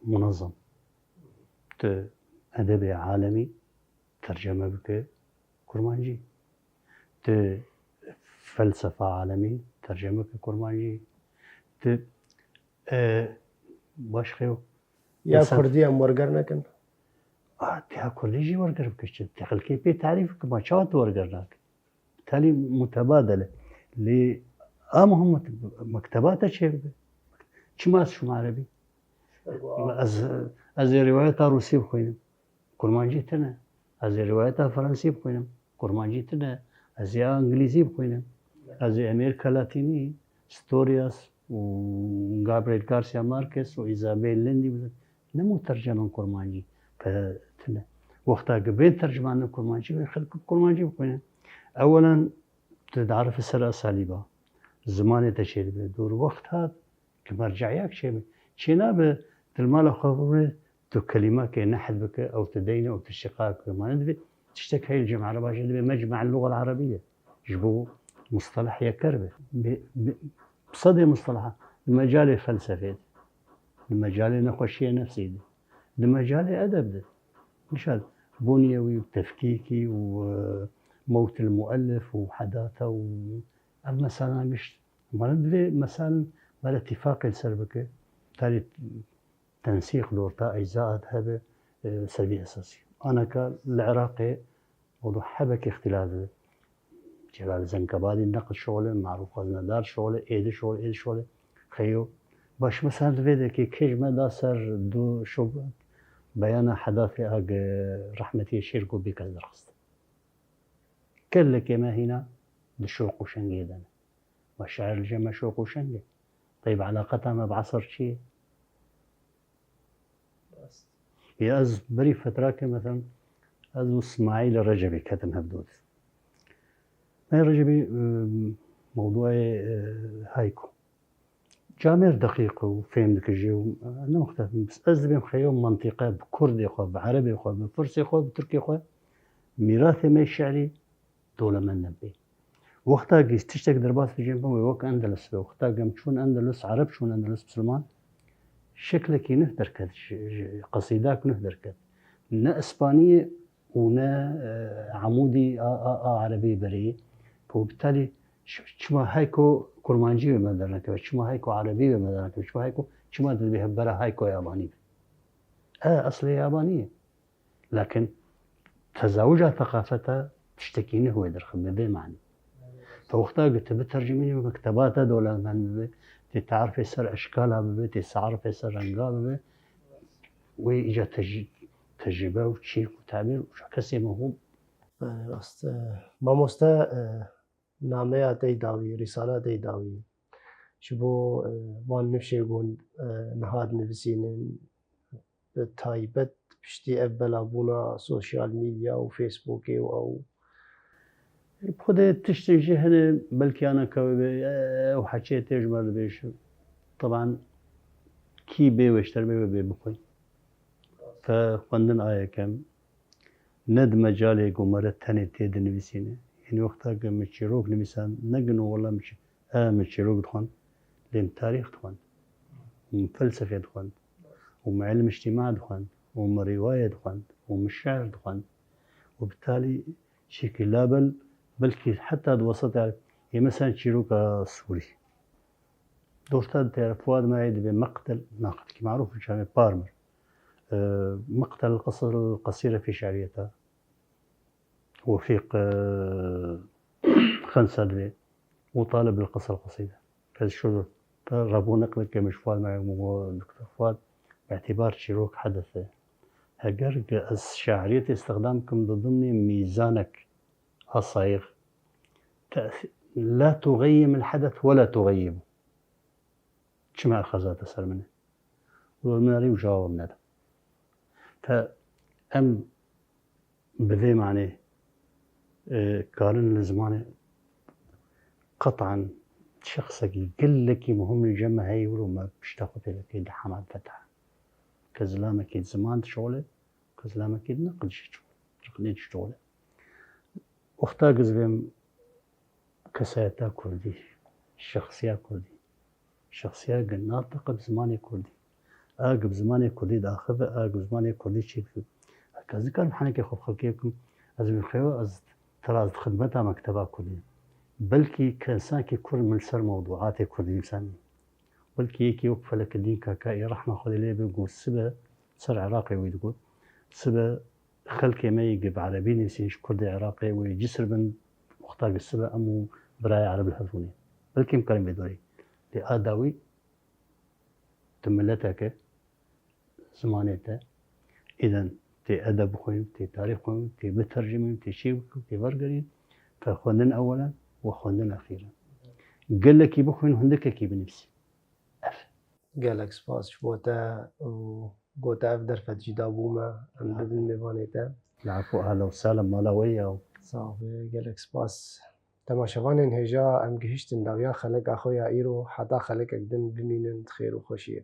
munezem. Tu edebê alemî terceme bike kurmancî. Tu felsefa alemî terceme bike kurmancî. Tu E, baş xeyo. Ya Mesela Kurdî em werger nekin? A, tiya Kurdî jî werger bike, çi? Ti xelkê pê tarîf bike, ma çawa tu werger nake? Talî mutebadel e. Lê a muhim mut-, mekteba te çêbibe. Çima ez şûm Erebî? Ez, ez ê rîwayeta Rûsî bixwînim. Kurmancî tune. Ez ê rîwayeta Fransî bixwînim. Kurmancî tune. Ez ê Îngilîzî bixwînim. Ez ê Amerîka Latînî, Storias û Gabriel Garcia Marquez û Isabel Allende bixwînim. Ne muterceman Kurmancî te tune. Wexta ki bên tercimandin Kurmancî, wê xelk Kurmancî bixwînin. Ewelen tu diarife ser esalîba. Zimanê te çêdibe. Dûr wext hat, Ki merceyak çêbe. Çênabe, tu li mala xwe bibê, tu kelîmekê nehd bike, ew tu deyne, ew tu şiqaq bike. Ma ne divê tiştek heye li cem ereba jî divê mecmea lûga erebî ye. Ji bo musteleh yeker be. Bi, bi, bi sedê musteleha. Li mecalê felsefê de. Li mecalê nexweşiya nefsî de. Li mecalê edeb de. Nişan, bunyewî û tefkîkî û, e, mewtil muellif û hedata û ev meselan gişt. Mala divê meselan mala tîfaqê li ser bike, tarî tensîq li orta ecza hebe, e, servî esasî. Aneka li Iraqê mewdu hebek îxtîlaf dibe. Celal Zenkebadî neqd şole, Marûf Xeznedar şole, êdi şole, êdi şole. Xeyo. Baş meselan divê de ki kê ji me da ser du şo beyana hedatê ag rehmetiyê şêr ku bê kes derxist. Gelekê me hîna di şoq û şengê de ne. Ma şair li cem me şoq û şeng e. Teyb eleqeta me bi esr çi ye? Rast. Ya ez berî fetrakê, mesela, ez û Smaîl Recebî ketin hevdû. Me Recebî, e, mewduayê, e, hayku. Camêr deqîq û fêm dike jê û, e, ne muxtelif in. Ez dibêm xeyo mantîqe bi kurdê xwe, bi erebê xwe, bi firsê xwe, bi tirkê xwe, mîrathê me şi'rî dewlemend in pê. Wexta gî tiştek derbas bicên bin wê wek Endelus be. Wexta gem çûn Endelus, ereb çûn Endelus, misilman, şeklekî nuh derket, ji, ji, qesîdak nuh derket. Ne Îspaniyê û ne, e, Emûdî a, a, a erebî berê. Ku bi talî ç-, çima heyko kurmancî wê me dernekeve, çima heyko erebî wê me dernekeve, çima heyko, çima divê hevbera heyko yabanî be? E, eslê yabanî ye. Lakin tezawuca teqafeta tiştekî nuh wê derxe, bi vê manî. Te wexta ku tu bitercimînî, mekteba te dewlemend bibe, tê tarifê ser eşkala bibe, tê tarifê ser renga bibe, wê îca tec-, tecrübe û çîk û tabîr û kesê mehûm. Rast, e, mamoste, e, nameya te yê dawî, rîsala te yê dawî, ji bo, e, van nifşê ku, e, niha dinivîsînin, bi taybet piştî ev belabûna sosyal medya û Facebookê û ew. Bi xwedê tiştên jî hene, belkî aneka wê bê, ew heçê tê ji me re dibêje. Teban kî bê wêşter bê, wê bê bixwîn. Te xwendin a yekem, ne di mecalê ku me re tenê tê dinivîsîne. Yanî wexta ku min çîrok nivîsan, ne gino wela min çî-, e, min çîrok dixwend, lê min tarîx dixwend. Û min felsefê dixwend. Û min ilm îctîma dixwend. Û min rîwaye dixwend. Û min şi'r dixwend. Û bi talî çîkî label, belkî heta di weseta yê, mesela çîroka Sûrî. Dosta dite Fuad Merayî dibê meqtel, naqidekî marûf û çavê Parmir. E, meqtel qisir qesîre fî şeriyeta. Wefîq, e, Xensa dibê. Û Talib li qisir qesîde. Kes şur te rebû neqleke min ji Fuad Merayî min got, Doktor Fuad, bi îtîbar çîrok hedef e. Heger ke ez şairiyetê îstixdam kim di dimnê mîzanek a sayix, te-, la tuxeyyim el-hedef we la tuxeyyim. Çima xezate ser min e? Û min erî û cewab neda. Te em bi vê manê, e, karin li zimanê qetan şexsekî gelekî muhim li cem me heye wilo me pişta xwe pê vekê di heman fetah. Ke zilamekî di ziman dişole, ke zilamekî di neqil jî dişole. Riqlê dişole. Wexta gizvêm kesayeta kurdî, şexsiya kurdî, şexsiya gi natiqe bi zimanê kurdî, a gi bi zimanê kurdî diaxive, a gi bi zimanê kurdî çêdikive. Heke ez nikarim henekê xwe bi xelkê bikim, ez bi xewa ez tera ez di xidmeta mekteba kurdî. Belkî kesakî kurd min li ser mewduatê kurdî nivîsanî. Belkî yekî wek Felekedîn Kakayî, rehma Xwedê lê be, got sibe ser Iraqê wî digot. Sibe xelkê me yê ge bi erebî nivîsîn ji Kurdê Iraqê wê Cisir bin, wexta ge sibe em û birayê ereb li hev rûnê. Belkî em karin vê dorê. Lê a dawî tu mileteke, zimanê te, îden tê edeb bixwîn, tê tarîx bixwîn, tê bitercimîn, tê çî bikin, tê wergerîn, te xwendin ewelen û xwendin exîren. Gelekî bixwîn, hindikekî binivîsî. Ev. Gelek spas ji bo te û gote ev derfet jî dabû me, em bibin mêvanê te. Li efû ehla û sehla mala we ya. Sax be, gelek spas. Temaşevanên hêja, em gihiştin dawiya xeleka xwe ya îro, heta xelekek din bimînin di xêr û xweşiyê.